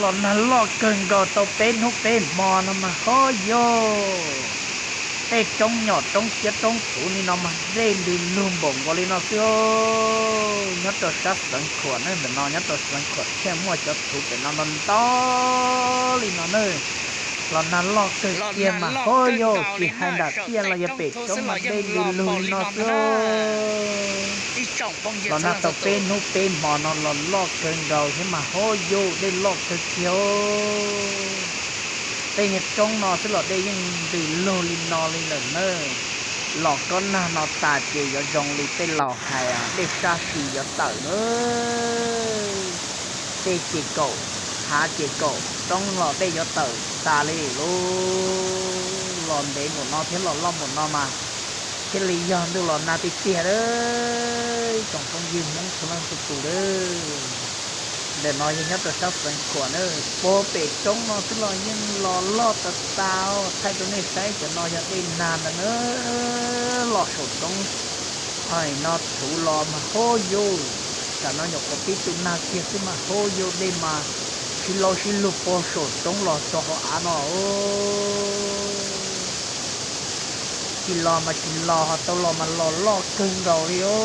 Los nag loj kawg nkaus tau peb hnub peb hmo no mas hov yog tej roob nyom roob ciab roob txhuv li no mas dej ntws lug npaum nkaus li no xwb. Nyob rau sab Xeev Khuam ne, ntawm no nyob rau Xeev Khuam thiaj muaj cov txhuv pem no ntau ntau li no na. Los nag loj kawg kiag mas hov yog tsis hais nram tiaj los yog pem roob mas dej ntws lug li no xwb. Los nag tau peb hnub peb hmo no los loj kawg nkaus thiab mas hov yog dej loj kawg kiag. Tej niag roob no xwb los dej yeej ntws lug li no li lawm na. Los kob nag no tas ces yuav zoo li tej laus hais dej sab si yuav tawm na. Dej ces kaum, hav ces kaum, roob los dej yuav tawm tas li lauj. Los ntev npaum no thiab los loj npaum no mas thiaj li yog ntuj los nag tiag tiag a. Tsoom phooj ywg Hmoob txhua leej txhua tus a, ntawm no yog nyob rau sab Xeev Khuam na, puag pem roob no xwb los yeej los loj tas tas. Thaij rau nej saib, cov no yog dej nag ntag na. Los saum roob no txhuv los mas hov yog, tam no nyuam qhuav pib tu nag kiag xwb mas hov yog dej mas sib laub sib lug puag saum roob los rau hauv av no. Tsis los mas tsis los, ho tau los mas los loj kawg nkaus li os.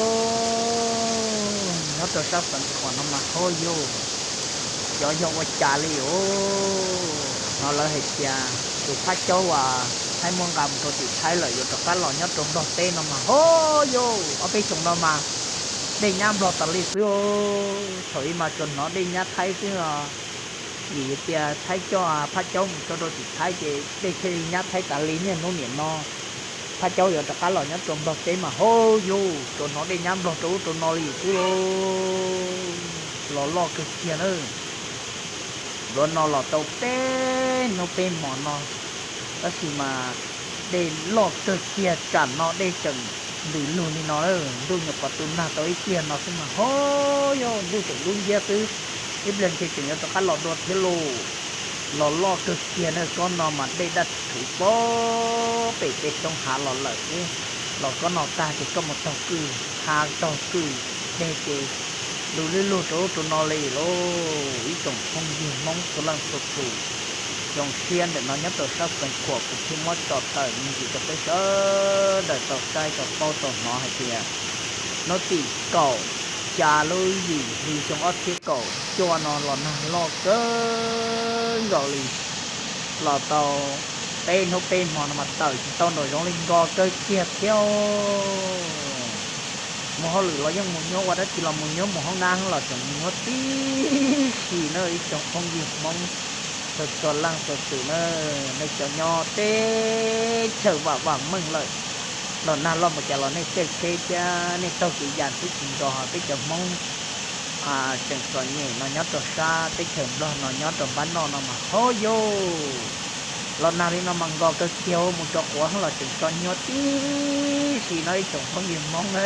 Nyob rau sab Xeev Khuam no mas hov yog, xyov yog ua cas li os. No lawv hais tias tus Phab Caub uas Thaib muab nqa mus rau tim Thaib lawm yuav rov qab los nyob rau Nplog teb no mas hov yog ob peb xyoos no mas dej nyab Nplog tas li xwb. Thaum ub mas tsuas hnov dej nyab Thaib xwb os. Vim tias Thaib coj Phab Caub mus tso rau tim Thaib ces dej thiaj li nyab Thaib tas li niaj hnub nim no. Phab Caub yuav rov qab los nyob rau Nplog teb mas hov yog tsuas hnov dej nyab Nplog rau ub rau no li xwb lauj. Los loj kawg kiag na. Nplog no los tau peb hnub peb hmo no, tab sis mas dej loj kawg kiag, tsam no dej tseem ntws lug li no. Ntuj nyuam qhuav tu nag tau ib pliag no xwb mas hov yog ntuj tseem dub nciab xwb, ib pliag ntshe tseem yuav rov qab los dua thiab lauj. Los loj kawg kiag na. Kob no mas dej daj rhuv puag pem tej roob hav los lawm xwb. Los kob no tag ces koj mus taug kwj ha taug kwj deg ces lug lwb lug rau ub rau no li lauj. Ib tsoom phooj ywg Hmoob txhua leej txhua tus, zoo siab ntawm no nyob rau sab Xeev Khuam kuv thiaj muab tso tawm me ntsis rau peb sawv daws tau saib tau paub tau hnov hais tias hnub tim kaum xya lub yim hli xyoo ob txhiab kaum cuaj no los nag loj kawg nkaus li. Los tau peb hnub peb hmo no mas tawm tsis tau nraum zoov li, nkos kawg kiag thiab. Mus hauj lwm los yeej mus nyuab, ua dab tsi los mus nyuab, mus hoob nab los tseem mus nyuab tib si na. Ib tsoom phooj ywg Hmoob txhua txhua leej txhua tus na, nej cov nyob teb chaws vam vam meej lawm, los nag loj mus cas los nej caij tsheb thiab nej taug kev yam xwb tsis nkos. Peb cov Hmoob tseem txom nyem no nyob rau sab teb chaws Nplog no nyob rau npab noj no mas hov yog los nag li no mas nkos kawg kiag, mus tso quav los tseem tso nyuab tib si no ib tsoom phooj ywg Hmoob na.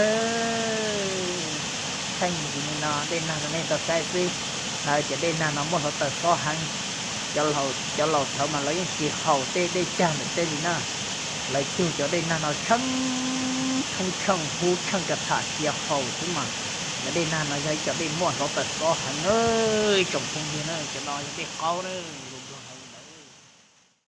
Thaij me ntsis li no dej nag rau nej tau saib xwb, lawv tias dej nag no muaj hluav taws xob heev. Cov laus thaud mas lawv yeej tsis haus tej dej cag ntawm tej li na, lawv cug cov dej nag no tsheej tsheej tsheej hub tsheej ka tham cia haus xwb mas. Cov dej nag no yog ib cov dej muaj hluav taws xob heev na, tsoom phooj ywg na, cov no yog dej qaub na.